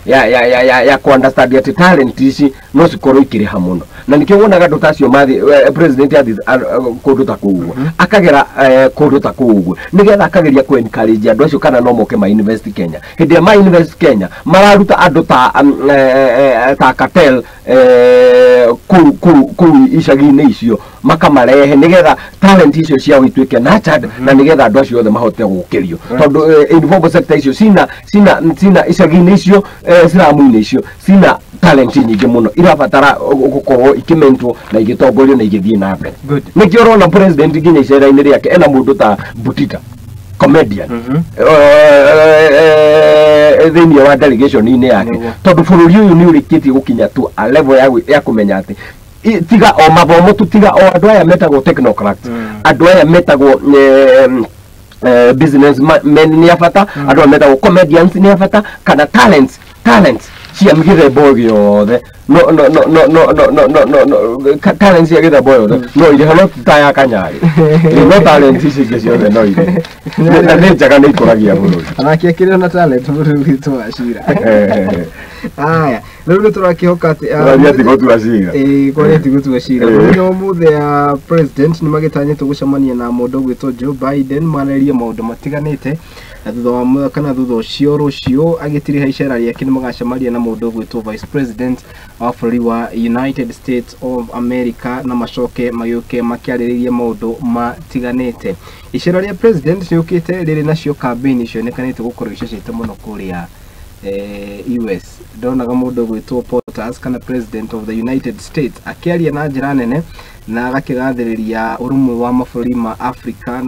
ya ku understand atĩ talent ici no cikorwo ikĩrĩha mũno, na nĩkĩo wonaga andũ ta acio mathiĩ, president athiĩ kũndũ ta kũu ũguo, akagera kũndũ ta kũu ũguo nĩgetha akageria ku encourage andũ acio kana no moke ma invest Kenya. Hĩndĩ ĩrĩa ma invest Kenya, mararuta andũ ta ta cartel kũu icagi-inĩ icio, makamarehe nĩgetha talent icio ciao ituĩke nurtured, na nĩgetha andũ acio othe mahote gũkĩrio, tondũ informal sector icio cina icagi-inĩ icio, slum-inĩ icio cina talent nyingĩ mũno irabatara gũkorwo ikĩmentwo na igĩtongorio na igĩthiĩ na mbere. Nĩkĩo ũrona president nginya icera-inĩ rĩake ena mũndũ ta Butita, comedian, thĩinĩ wa delegation-inĩ yake, tondũ bũrũri ũyũ nĩ ũrĩkĩtie gũkinya tu a level ya kũmenya atĩ tiga o mathomo tu, tiga o andũ aya metagwo technocrats, andũ aya metagwo business men nĩ a bata, andũ aya metagwo comedians nĩ a bata, kana talents cia mĩthemba o yothe, no talents cia gĩthemba o yothe no irĩho, no ti ta ya Kanyarĩ. No talents ici ingĩ ciothe no irĩ na nĩ njega, nĩ ikũragia bũrũri. Anake akĩrĩ na talent bũrũri witũ wa cira. Aya, rĩu nĩ tũrakĩhoka atĩ Tũraria ti gũtua cira. Ĩĩ, kwaria ti gũtua cira. Mũthenya wa ũmũthĩ ya president nĩ magĩtanyĩtwo gũcemania na mũndũ ũgwĩtwo Joe Biden, marĩrĩrie maũndũ matiganĩte, na thutha wa kana thutha ũcio rũciũ agĩtiriha icera rĩake nĩ magacemania na mũndũ ũgwĩtwo vice president wa bũrũri wa United States of America, na macoke magĩũke makĩarĩrĩrie maũndũ matiganĩte. Icera rĩa president rĩũkĩte rĩrĩ nacio campaign cionekanĩte gũkorwo icecete mũno kũrĩa US. Ndonaga mũndũ ũgwĩtwo Potters, kana president of the United States, akĩaria na njĩra nene na agakĩgathĩrĩria ũrũmwe wa mabũrũri ma Africa.